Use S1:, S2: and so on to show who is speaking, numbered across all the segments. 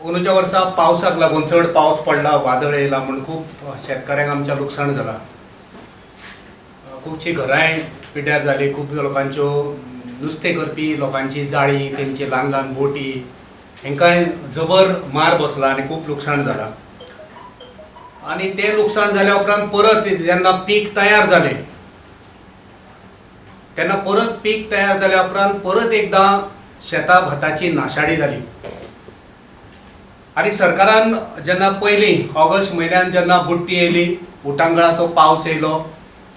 S1: अंदूच्या वर्सा पावसाक लागून चड पावस पडला, वादळ येयला म्हूण खूब शेतकाऱ्यांक आमच्या लुकसाण जालां. खुबशीं घरांय पिड्ड्यार जालीं. खूब लोकांच्यो नुस्तें करपी लोकांची जाळीं, तेंची ल्हान ल्हान बोटी हेंकांय जबर मार बसला आनी खूब लुकसाण जालां. आनी तें लुकसाण जाल्या उपरांत परत जेन्ना पीक तयार जालें तेन्ना परत पीक तयार जाल्या उपरांत परत एकदां शेतां भाताची नाशाडी जाली. आनी सरकारान जेन्ना पयलीं ऑगस्ट म्हयन्यान जेन्ना बुडटी येयली, उटांगळाचो पावस येयलो,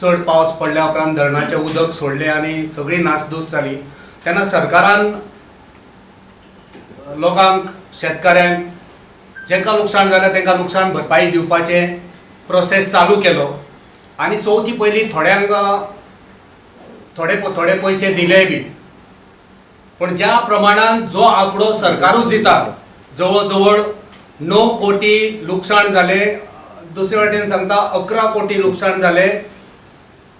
S1: चड पावस पडल्या उपरांत धरणाचें उदक सोडलें आनी सगळी नासधूस जाली, तेन्ना सरकारान लोकांक, शेतकाऱ्यांक जेंकां लुकसाण जालें तांकां लुकसाण भरपाई दिवपाचें प्रोसेस चालू केलो आनी चवथी पयलीं थोड्यांक थोडे थोडे पयशे दिलेय बी. पूण ज्या प्रमाणान जो आंकडो सरकारूच दिता, जवळ जवळ 9 कोटी लुकसाण जालें, दुसरे वाटेन सांगता 11 कोटी लुकसाण जालें,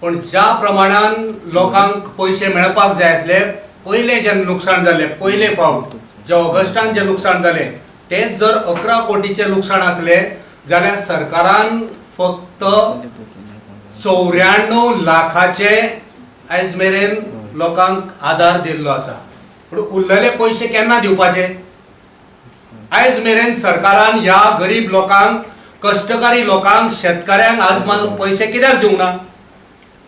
S1: पूण ज्या प्रमाणान लोकांक पयशे मेळपाक जाय आसले, पयलें जेन्ना लुकसाण जालें, पयले फावट जे ऑगस्टान जें लुकसाण जालें, तेंच जर 11 कोटीचें लुकसाण आसलें जाल्यार सरकारान फक्त 94 लाखाचे आयज मेरेन लोकांक आदार दिल्लो आसा. पूण उरलेले पयशे केन्ना दिवपाचे? आयज मेरेन सरकारान ह्या गरीब लोकांक, कश्टकारी लोकांक, शेतकाऱ्यांक आज मारून पयशे कित्याक दिवंक ना?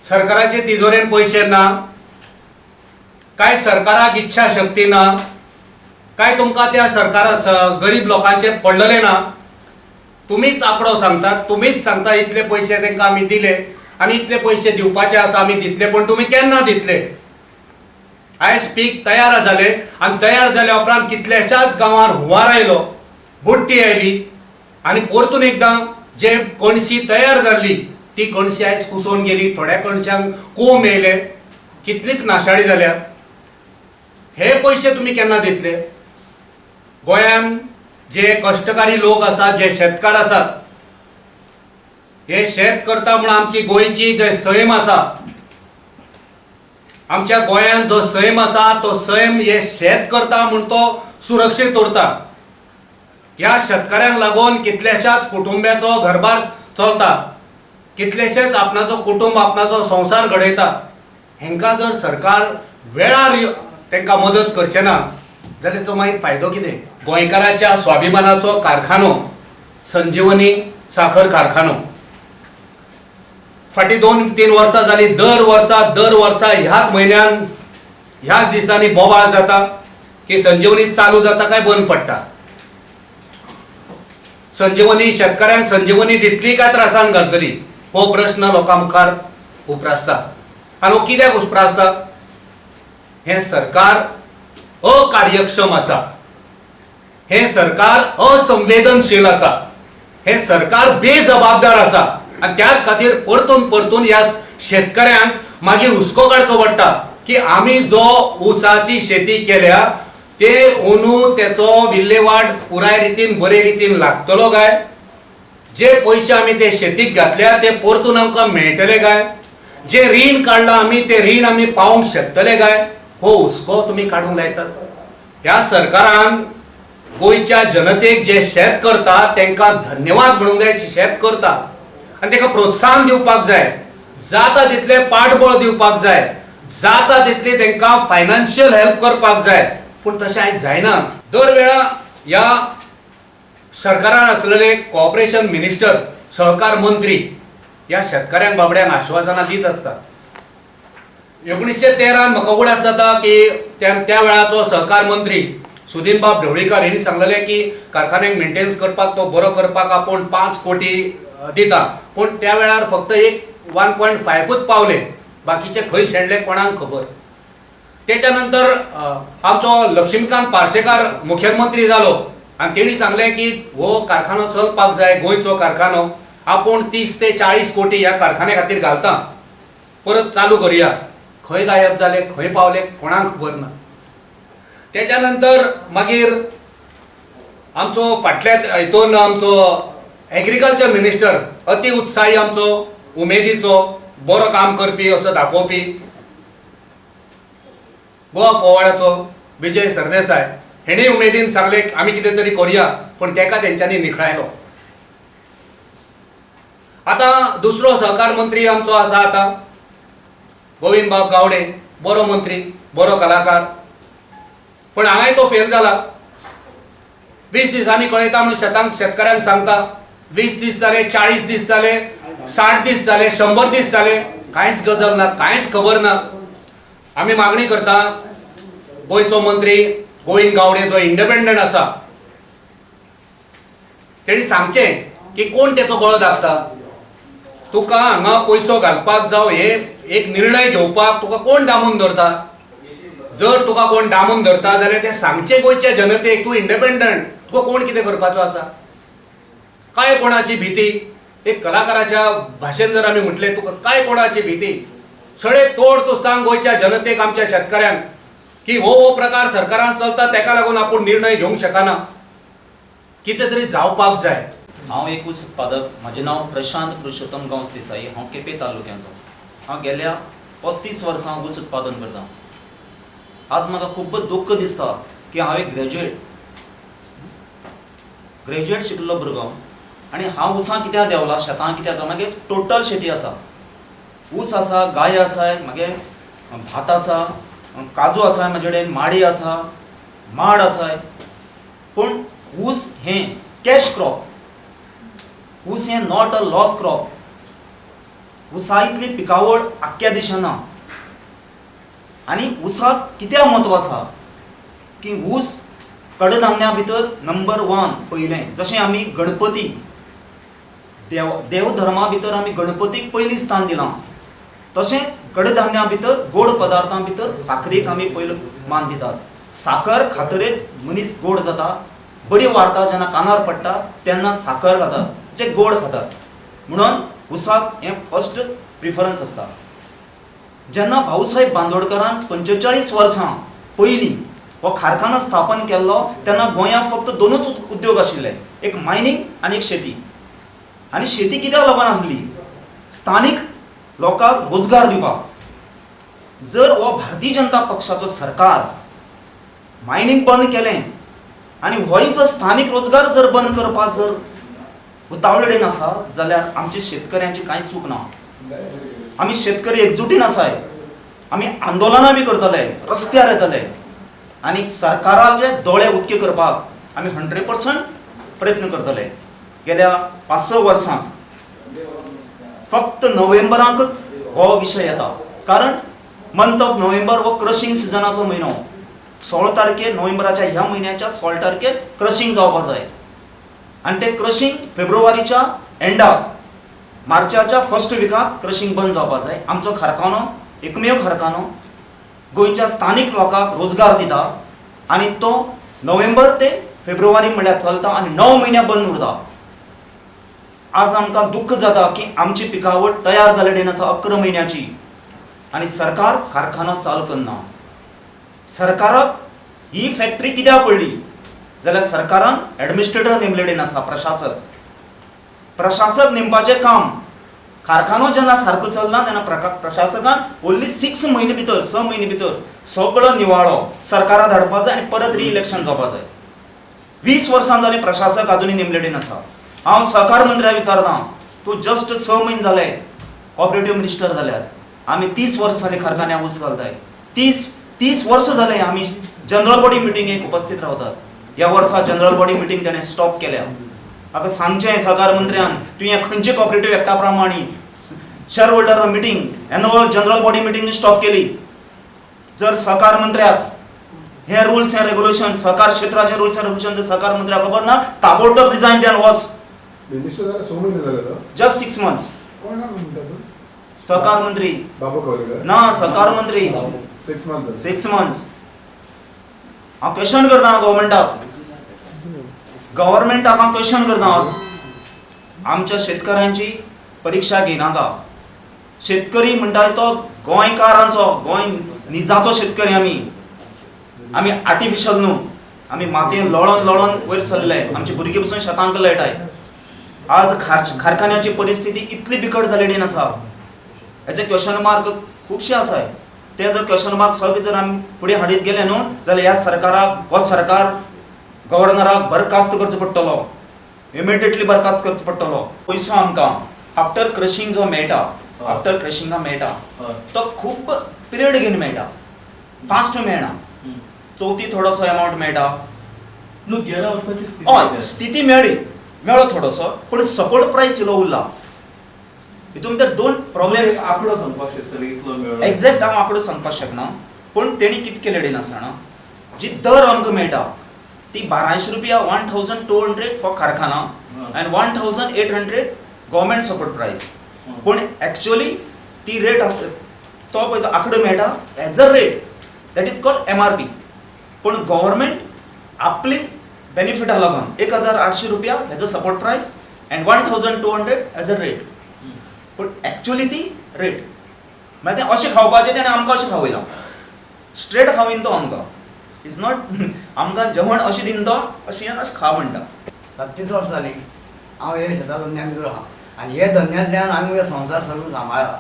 S1: सरकाराचे तिजोरेन पयशे ना काय सरकाराक इच्छा शक्ती ना काय तुमकां त्या सरकारा गरीब लोकांचे पडलेले ना? तुमीच आंकडो सांगतात, तुमीच सांगता इतले पयशे तांकां आमी दिले आनी इतले पयशे दिवपाचे आसा, आमी दितले. पूण तुमी केन्ना दितले? आयज पीक तयार जालें आनी तयार जाल्या उपरांत कितल्याशाच गांवार हुंवार आयलो, बुडटी आयली आनी परतून एकदां जे कणशी तयार जाल्ली ती कणशी आयज कुसोवन गेली. थोड्या कणशांक कोंब येयले, कितलीच नाशाडी जाल्या. हे पयशे तुमी केन्ना दितले? गोंयान जे कश्टकारी लोक आसात, जे शेतकार आसात, हे शेत करता म्हूण आमची गोंयची जे सैम आसा, आमच्या गोंयांत जो सैम आसा तो सैम हे शेत करता म्हूण तो सुरक्षीत उरता. ह्या शेतकाऱ्यांक लागून कितल्याशाच कुटुंब्याचो घरबार चलता, कितलेशेच आपणाचो कुटुंब, आपणाचो संवसार घडयता. हेंकां जर सरकार वेळार तांकां मदत करचें ना जाल्यार तो मागीर फायदो कितें? गोंयकाराच्या स्वाभिमानाचो कारखानो संजीवनी साखर कारखानो फाटीं 2-3 वर्सां जालीं, दर वर्सा दर वर्सा ह्याच म्हयन्यान ह्याच दिसांनी बोवाळ जाता की संजीवनी चालू जाता काय बंद पडटा, संजीवनी शेतकऱ्यांक संजीवनी दितली काय त्रासान घालतली, हो प्रश्न लोकां मुखार उप्रासता. आनी हो कित्याक उप्रासता? हें सरकार अकार्यक्षम आसा, हें सरकार असंवेदनशील आसा, हें सरकार बेजबाबदार आसा आनी त्याच खातीर परतून परतून ह्या शेतकऱ्यांक मागीर हुस्को काडचो पडटा की आमी जो ऊसाची शेती केल्या ते अंदू तेचो विल्लेवाट पुराय रितीन बरे रितीन लागतलो काय, जे पयशे आमी ते शेतीक घातल्या ते परतून आमकां मेळटले काय, जे रीण काडलां आमी ते रीण आमी पावोवंक शकतले काय, हो हुस्को तुमी काडूंक लायतात. ह्या सरकारान गोंयच्या जनतेक, जे शेत करता तांकां धन्यवाद म्हणूंक जाय, शेत करता आनी ताका प्रोत्साहन दिवपाक जाय, जाता तितलें पाठबळ दिवपाक जाय, जाता तितली तांकां फायनान्शियल हेल्प करपाक जाय. पूण तशें आयज जायना. दर वेळा ह्या सरकारान आसलेले कॉपरेशन मिनिस्टर, सहकार मंत्री ह्या शेतकाऱ्यांक बाबड्यांक आश्वासनां दीत आसता. 1913न म्हाका उगडास जाता की त्या त्या वेळाचो सहकार मंत्री सुदीनबाब ढवळीकर हेणी सांगलेले की कारखान्यांक मेंटेनन्स करपाक, तो बरो करपाक आपूण 5 कोटी दिता. पूण त्या वेळार फक्त एक 1.5ूच पावले, बाकीचे खंय शेणले कोणाक खबर. तेच्या नंतर आमचो लक्ष्मीकांत पार्सेकार मुख्यमंत्री जालो आनी तेणी सांगलें की हो कारखानो चलपाक जाय, गोंयचो कारखानो, आपूण 30 ते 40 कोटी ह्या कारखान्या खातीर घालता, परत चालू करुया. खंय गायब जाले, खंय पावले, कोणाक खबर ना. तेच्या नंतर मागीर आमचो फाटल्या हितून आमचो एग्रीकल्चर मिनिस्टर, अति उत्साही, आमचो उमेदीचो, बरो काम करपी असो दाखोवपी, गोवा फॉरवर्डाचो विजय सरदेसाय, हेणी उमेदीन सांगलें आमी कितें तरी करुया, पूण तेका तेंच्यांनी निखळायलो. आतां दुसरो सहकार मंत्री आमचो आसा आतां गोविंद बाब गावडे, बरो मंत्री, बरो कलाकार, पण हांगाय तो फेल जाला. 20 दिसांनी कळयता म्हणून शेतांक शेतकऱ्यांक सांगता. 20 दीस जाले, 40 दीस जाले, 60 दीस जाले, 100 दीस जाले, कांयच गजाल ना, कांयच खबर ना. आमी मागणी करता, गोंयचो मंत्री गोविंद गावडे जो इंडिपेंडंट आसा, तेणी सांगचें की कोण तेचो गळो दाखता. तुका हांगा पयसो घालपाक जावं हे एक निर्णय घेवपाक तुका कोण दामून धरता? जर तुका कोण दामून धरता जाल्यार ते सांगचें गोंयच्या जनतेक. तूं इंडिपेंडंट, तुका कोण कितें करपाचो आसा? काय कोणाची भिती? एक कलाकाराच्या भाशेन जर आमी म्हटलें, तुका काय कोणाची भिती? सडे तोड तूं सांग गोंयच्या जनतेक, आमच्या शेतकऱ्यांक की हो हो प्रकार सरकारान चलता, तेका लागून आपूण निर्णय घेवंक शकना. कितें तरी जावपाक जाय.
S2: हांव एक ऊस उत्पादक. म्हजें नांव प्रशांत पुरुषोत्तम गांवस देसाई. हांव केपें तालुक्याचो. हांव गेल्या 35 वर्सां ऊस उत्पादन करता. आज म्हाका खूब दुख्ख दिसता की हांव एक ग्रॅज्युएट शिकिल्लो भुरगो आनी हांव ऊसां कित्याक देंवला, शेतां कित्याक देंवला? मागीर टोटल शेती आसा, ऊस आसा, गाय आसा, मागीर भात आसा, काजू आसा, म्हाजे कडेन माडी आसा, माड आसा. पूण ऊस हें कॅश क्रॉप, ऊस हें not a loss crop. ऊसा इतली पिकावळ आख्ख्या देशान ना. आनी ऊसाक कित्याक म्हत्व आसा की ऊस कडधान्या भितर नंबर वन पयलें. जशें आमी गणपती देव देव धर्मा भितर आमी गणपतीक पयलीं स्थान दिलां, तशेंच कडधान्या भितर, गोड पदार्थां भितर साकरेक आमी पयलो मान दितात. साकर खातरेत मनीस गोड जाता. बरी वार्ता जेन्ना कानार पडटा तेन्ना साकर खातात, जे गोड खातात. म्हणून ऊसाक हें फर्स्ट प्रिफरन्स आसता. जेन्ना भाऊसाहेब बांदोडकरान 45 वर्सां पयलीं हो कारखानो स्थापन केल्लो, तेन्ना गोंयांत फक्त दोनूच उद्योग आशिल्ले, एक मायनींग आनी एक शेती. आनी शेती कित्याक लागून आसली? स्थानीक लोकांक रोजगार दिवपाक. जर हो भारतीय जनता पक्षाचो सरकार मायनींग बंद केलें आनी होय जो स्थानीक रोजगार जर बंद करपाक जर उतावळेन आसा, जाल्यार आमच्या शेतकऱ्यांची कांय चूक ना. आमी शेतकरी एकजुटीन आसाय. आमी आंदोलनां बी करतले, रस्त्यार येतले आनी सरकाराचे दोळे उक्ते करपाक आमी 100% प्रयत्न करतले. गेल्या 5-6 वर्सां फक्त नोव्हेंबराकच हो विशय येता, कारण मंथ ऑफ नोव्हेंबर हो क्रशिंग सिजनाचो म्हयनो. 16 तारखेर, नोव्हेंबराच्या ह्या म्हयन्याच्या 16 तारखेर क्रशिंग जावपा जाय आनी तें क्रशिंग फेब्रुवारीच्या एंडाक, मार्चाच्या फर्स्ट विकाक क्रशिंग बंद जावपा जाय. आमचो कारखानो एकमेव कारखानो गोंयच्या स्थानीक लोकांक रोजगार दिता आनी तो नोव्हेंबर ते फेब्रुवारी म्हणल्यार चलता आनी 9 म्हयने बंद उरता. आज आमकां दुख्ख जाता की आमची पिकावळ तयार जाल्ले कडेन आसा 11 म्हयन्याची आनी सरकार कारखानो चालू करना. सरकाराक ही फॅक्टरी कित्याक पडली जाल्यार सरकारान एडमिनिस्ट्रेटर नेमले कडेन आसा, प्रशासक. प्रशासक नेमपाचें काम, कारखानो जेन्ना सारको चलना तेन्ना प्रशासकान ओन्ली 6 म्हयने भितर, 6 म्हयने भितर सगळो निवाळो सरकारा धाडपा जाय आनी परत रिइलेक्शन जावपा जाय. 20 वर्सां जालीं, प्रशासक अजुनूय नेमले कडेन आसा. हांव सहकार मंत्र्याक विचारता, तूं जस्ट 6 म्हयने जाले कॉपरेटीव मिनिस्टर जाल्यार, आमी 30 वर्स जालीं कारखान्याक ऊस घालताय. 30 वर्सां जाले आमी जनरल बॉडी मिटिंगेक उपस्थित रावतात. ह्या वर्सा जनरल बॉडी मिटींग ताणें स्टॉप केल्या. म्हाका सांगचें सहकार मंत्र्यान, तुवें खंयचे कॉपरेटीव एक्टा प्रमाणे share holder meeting, annual general body meeting stop केली? जर सहकार मंत्र्याक हे रुल्स एंड रेग्युलेशन, सहकार क्षेत्राचे रुल्स एंड रेग्युलेशन जर सहकार मंत्र्याक खबर ना, ताबडतोब रिजायन द्यान वच.
S3: मिनिस्टर जाले 6 म्हयने जाले तो.
S2: Just 6 months.
S3: कोण ना म्हणटा तूं?
S2: सहकार मंत्री.
S3: बाबू कवलेकर.
S2: ना, सहकार मंत्री.
S3: 6 मंथ.
S2: 6 मंथ्स. हांव क्वेश्चन करता गव्हर्मेंटाक, गव्हर्मेंटाक हांव क्वेश्चन करता. आज आमच्या शेतकऱ्यांची परिक्षा घेयनाका. शेतकरी म्हणटा तो गोंयकारांचो, गोंय निजाचो शेतकरी आमी. आमी आर्टिफिशल न्हू. आमी मातयेन लोळोन लोळोन वयर सरले. आमची भुरगीं पसून शेतांक लेटाय. आज कारखान्याची परिस्थिती इतली बिकट जालेली आसा, हेचे क्वेश्चन मार्क खुबशे आसाय. ते जर क्वेश्चन मार्क सगळे जर आमी फुडें हाडीत गेले न्हू जाल्यार ह्या सरकाराक हो सरकार गव्हर्नराक बरखास्त करचो पडटलो, इमिडिएटली बरखास्त करचो पडटलो. पयसो आमकां आफ्टर क्रशिंग जो मेळटा, आफ्टर क्रशिंगा मेळटा तो खूब पिरियड घेवन मेळटा, फास्ट मेळना. चवथी थोडोसो एमावंट मेळटा.
S4: न्हू गेल्या वर्साची स्थिती
S2: हय
S4: कितें?
S2: स्थिती मेळ्ळी, मेळ्ळो थोडोसो, पूण सपोर्ट प्रायस इलो उरला. हितून भितर दोन प्रॉब्लेम्स.
S4: एक आंकडो सांगपाक शकतले इतलो मेळ्ळो?
S2: एग्जॅक्ट हांव आंकडो सांगपाक शकना, पूण तेणी कितें केलें आसतना जी दर आमकां मेळटा ती 1200 रुपया, 1200 फॉर कारखाना आनी 1800 गव्हर्मेंट सपोर्ट प्रायस. पूण एक्चुअली ती रेट आसा तो पळय जो आंकडो मेळटा as a rate that is called MRP. पूण गव्हर्मेंट आपली बेनिफिटा लागून 1800 रुपया as a support price and 1200 as a rate, पूण एक्चुअली ती रेट म्हळ्यार तें अशें खावपाचें तेणें आमकां अशें खावयलां, स्ट्रेट खावयन तो आमकां, is not आमकां जेवण अशें दिवन तो अशें अशें खा म्हणटा.
S5: 36 वर्सां जालीं हांव हे शेता धंद्या भितर आहा आनी हे धंद्यांतल्यान आमी म्हजो संवसार सगळो सांबाळ्ळा.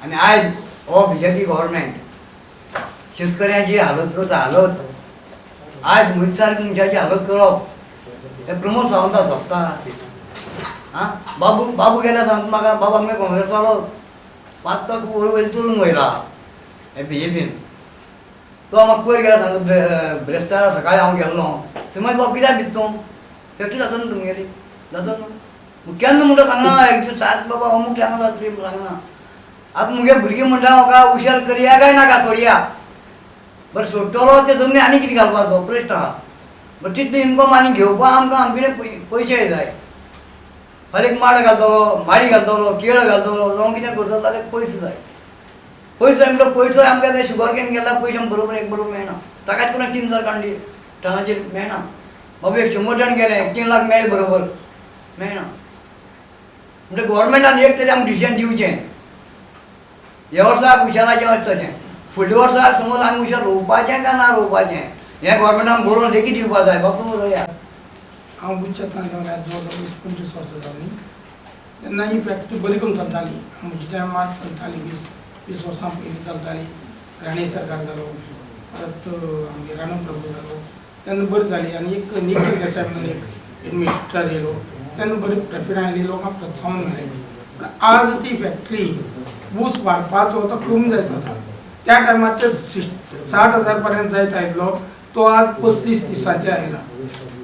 S5: आनी आयज हो बीजेपी गव्हर्मेंट शेतकऱ्याची हालत करता हालत, आयज म्हजे सारके मनशाची हालत करप हे प्रमोद सावंता सोदता. आं बाबू बाबू गेल्या सांगता म्हाका, बाबा आमगे काँग्रेसवालो 5 लाख वयर चोरून वयला हे बीजेपीन. तो म्हाका पयर गेला सांगता ब्रेस्तारा सकाळी हांव गेल्लो, समज बाबू कित्याक भिता तूं, फॅक्टरी जाता न्हू तुमगेली, जाता न्हू केन्ना म्हणटा सांगना, एक सात बाबा अमूक टायमार जातली म्हूण सांगना. आतां मुगे भुरगीं म्हणटा म्हाका हुशार करया काय नाका सोडया, बरें सोडटलो ते जमनी आनी कितें घालपाचो प्रश्न आहा. बरें तितली इनकम आनी घेवपाक आमकां आमचे पयशे जाय. हर एक माड घालतलो, माडी घालतलो, केळ घालतलो, जावं कितें करतलो जाल्यार पयशे जाय. पयसो जाय म्हणल्यार पयसो आमकां ते शुगर can गेल्यार पयशे आमकां बरोबर एक बरोबर मेळना. ताकाच कोणाक 3000 काडून दी टनाचेर मेळना. बाबू एक 100 जाण गेले 3 लाख मेळ्ळे बरोबर मेळना. म्हणजे गव्हर्मेंटान एक तरी आमकां डिसिजन दिवचें, ह्या वर्साक हुशाराचें वचचें, फुडल्या वर्साक समज आमी हुशार रोवपाचें काय ना रोवपाचें हें गव्हर्मेंटान बरोवन लेगीत दिवपा जाय. बाबू तुमी रोया.
S6: हांव ऊस शेतान देंवल्यार जवळ जवळ 20-25 वर्सां जालीं. तेन्ना ही फॅक्टरी बरी करून चलताली, म्हज्या टायमार चलताली, 20 वर्सां पयलीं चलताली. राणे सरकार जालो, परत आमगे राणू प्रभू जालो, तेन्ना बरी जाली. आनी एक निखील देसाय म्हणून एक एडमिनिस्ट्रेटर येयलो, तेन्ना बरी प्रॉफिट आयली, लोकांक प्रोत्साहन मेळ्ळें. पूण आज ती फॅक्टरी ऊस वाडपाचो तो कमी जायत वता. त्या टायमार ते 60,000 पर्यंत जायत आयिल्लो तो आज 35-30 आयला.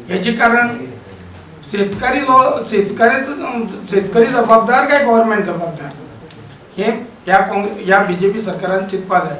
S6: हेजे कारण शेतकरी शेतकऱ्याचो शेतकरी जबाबदार काय गव्हर्मेंट जबाबदार हे ह्या बीजेपी सरकारान चिंतपा जाय.